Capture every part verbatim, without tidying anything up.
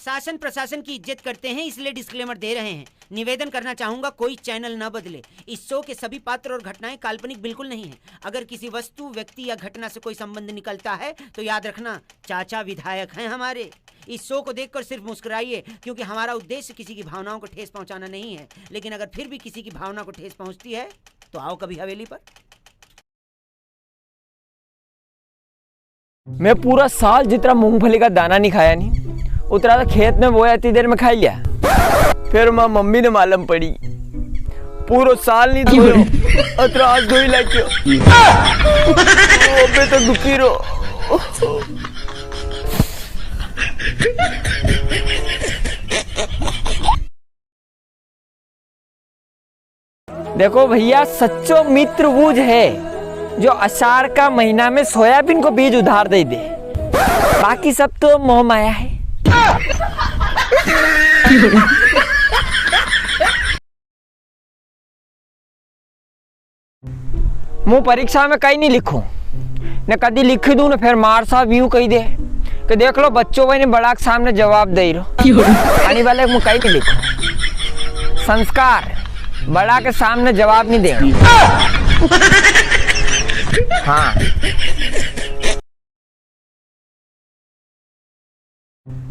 शासन प्रशासन की इज्जत करते हैं, इसलिए disclaimer दे रहे हैं। निवेदन करना चाहूंगा, कोई channel न बदले। इस show के सभी पात्र और घटनाएं काल्पनिक बिल्कुल नहीं हैं। अगर किसी वस्तु, व्यक्ति या घटना से कोई संबंध निकलता है तो याद रखना, चाचा विधायक हैं हमारे। इस show को देखकर सिर्फ मुस्कुराइए, क्योंकि हमारा उद्देश्य किसी की भावनाओं को ठेस पहुंचाना नहीं है। लेकिन अगर फिर भी किसी की भावना को ठेस पहुंचती है तो आओ कभी हवेली पर। मैं पूरा साल जितना मूंगफली का दाना नहीं खाया नी, उतना तो खेत में बोया इतनी देर में खाई लिया। फिर माँ मम्मी ने मालूम पड़ी, पूरो साल नहीं धोयो, अतरा आज धोई लागियो। अबे तो दुखी रो। देखो भैया, सच्चो मित्र वो ज है जो अषाढ़ का महीना में सोयाबीन को बीज उधार दे दे, बाकी सब तो मोह माया है। मूं परीक्षा में कई नी लिखूं, ने कदी लिखी दूं ने फिर मार साहब यूं कही दे कि देख लो बच्चों, वही ने बड़ा के सामने जवाब दे रो। आने वाले मूं कई नी लिखूं। संस्कार, बड़ा के सामने जवाब नी देना। हाँ।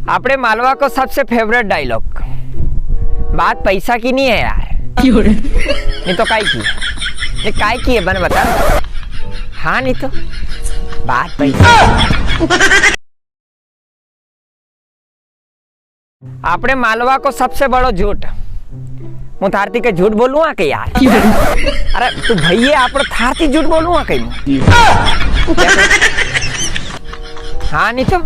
आपणे मालवा को सबसे favourite dialogue, बात पैसा की नी है यार। क्यों रे? नी तो काय की? नी काय की है, बन बता। हाँ, नी तो बात पैसा। आपणे मालवा को सबसे बड़ो झूठ। मूं थारती के झूठ बोलूं हाँ के यार? अरे तू भैया, आपणे थारती झूठ बोलूं हाँ के? हाँ, नी तो।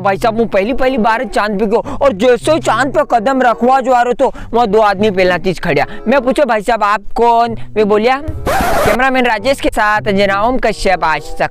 भाई साहब, मूं पहली, पहली बार चांद पे गयो और जैसे ही चांद पे कदम रखवा जो आ रहो तो वहाँ दो आदमी पहला तीज खड़िया। मैं पूछो, "भाई साहब, आप कौन?" वे बोलिया, "Cameraman राजेश के साथ अंजना ओम कश्यप आज तक।"